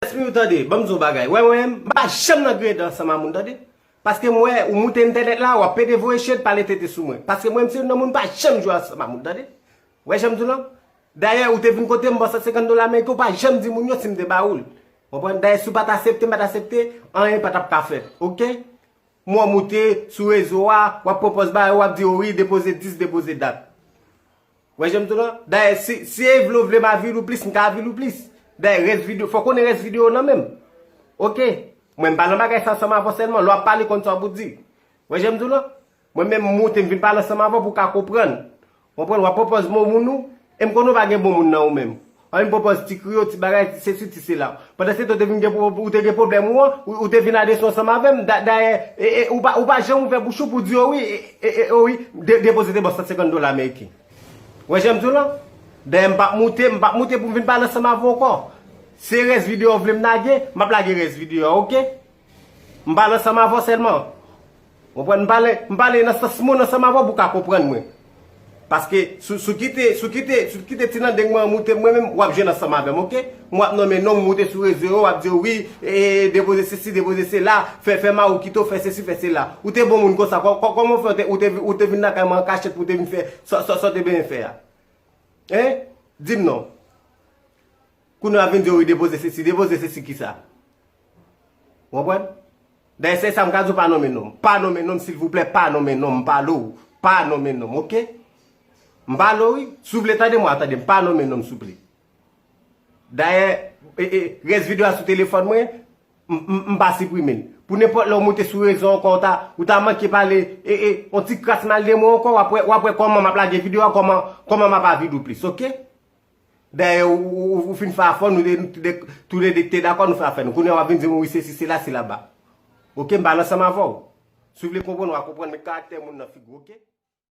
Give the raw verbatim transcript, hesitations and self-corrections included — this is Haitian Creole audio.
Jasmine, ou tande, ban m di w bagay. Wè, mwen menm, m pa janm nan griyen dan ansanm a moun, tande. Paske m wè ou moute entènèt la, w ap pede voye chet, pale tete sou mwen. Paske mwen menm, se youn nan moun m pa janm jwe ansanm a moun, tande. Wè jan m di w lan? Dayè, ou te vin kote m, ban san senkant dola ameriken, ou pa janm di moun yo si m te ba ou l. Konprann? Dayè, si w pa t aksepte, m pa t aksepte, anyen pa t ap ka fèt. Oke? M wè w moute sou rezo a, w ap pwopòz bagay, w ap di, o wi, depoze dis, depoze dat. Wè jan m di w lan? Dayè, si, si Evlo vle m avili w plis, m ka avili w plis. Dayè, rès videyo, fò w konnen rès videyo nan men m. Oke. Mwen, m pa nan bagay sa ansanm avè w sèlman. Lè w ap pale, konn sa w pou di. Wè jan m di w lan? Mwen menm, m moute, m vin pale ansanm avè w pou w ka konprann. Konprann? W ap pwopòz bon moun ou, e m konnen w pa gen bon moun nan ou menm. Anyen m pwopòz ti kriyo, ti bagay, ti sesi, ti sela. Pandan se tan, ou te vin gen pwo-, ou te gen pwoblèm ou an, ou, ou te vin adrese w ansanm avè m. Da-, dayè, e, e, ou pa, ou pa janm ouvè bouch ou pou di, o wi, e, e, e, o wi, de-, depoze te ban san senkant dola ameriken. Wè jan m di w lan? Dayè, m p ap moute, m p ap moute pou m vin pale ansanm avè w ankò. Se rès videyo w vle m lage, m ap lage rès videyo a, oke? M pale ansanm avè w sèlman. Konprann? M pale, m pale nan sans moun ansanm avè w pou w ka konprann mwen. Paske si w, si w kite, si w kite, si w kite ti nandeng mwen an moute mwen menm, w ap jwenn ansanm avè m, oke? Mwen w ap nonmen non m, moute sou rezo yo, w ap di, wi, e, e, depoze sesi, depoze sela, fè, fè Mawoukito, fè sesi, fè sela. Ou te bon moun konsa, kò-, kò-, kòman w fè, ou te, ou te, ou te vin lakay mwen an kachèt pou w te vin fè sa, sa, sa w te bezwen fè a? Hein? Di m non. Kounye a vin di, wi, depoze sesi, depoze sesi kisa? Ou konprann? Dayè, se sa m ka di w, pa nonmen non m. Pa nonmen non m, silvouplè, pa nonmen non m, m pale w. Pa nonmen non m, oke? M pale w, wi. Si w vle tande m, w a tande m. Pa nonmen non m, souple. Dayè, e, e, rès videyo a sou telefòn mwen, m, m, m pa siprime l. Pou nenpòt lè w moute sou rezo ankò, ou ta, ou ta manke pale, e, e, on ti kras mal de mo ankò, w ap wè, w ap wè kòman m ap lage videyo a, kòman, kòman m ap avili w plis, oke? Dayè, ou, ou, ou, ou fin fè afè w, nou te, nou te, tou le de ki te dakò, nou fè afè nou. Kounye a, w ap vin di m, wi, sesi, sela, se laba. Oke, m pale ansanm avè w. Si w vle konprann, w a konprann, men karaktè moun nan figi w, oke?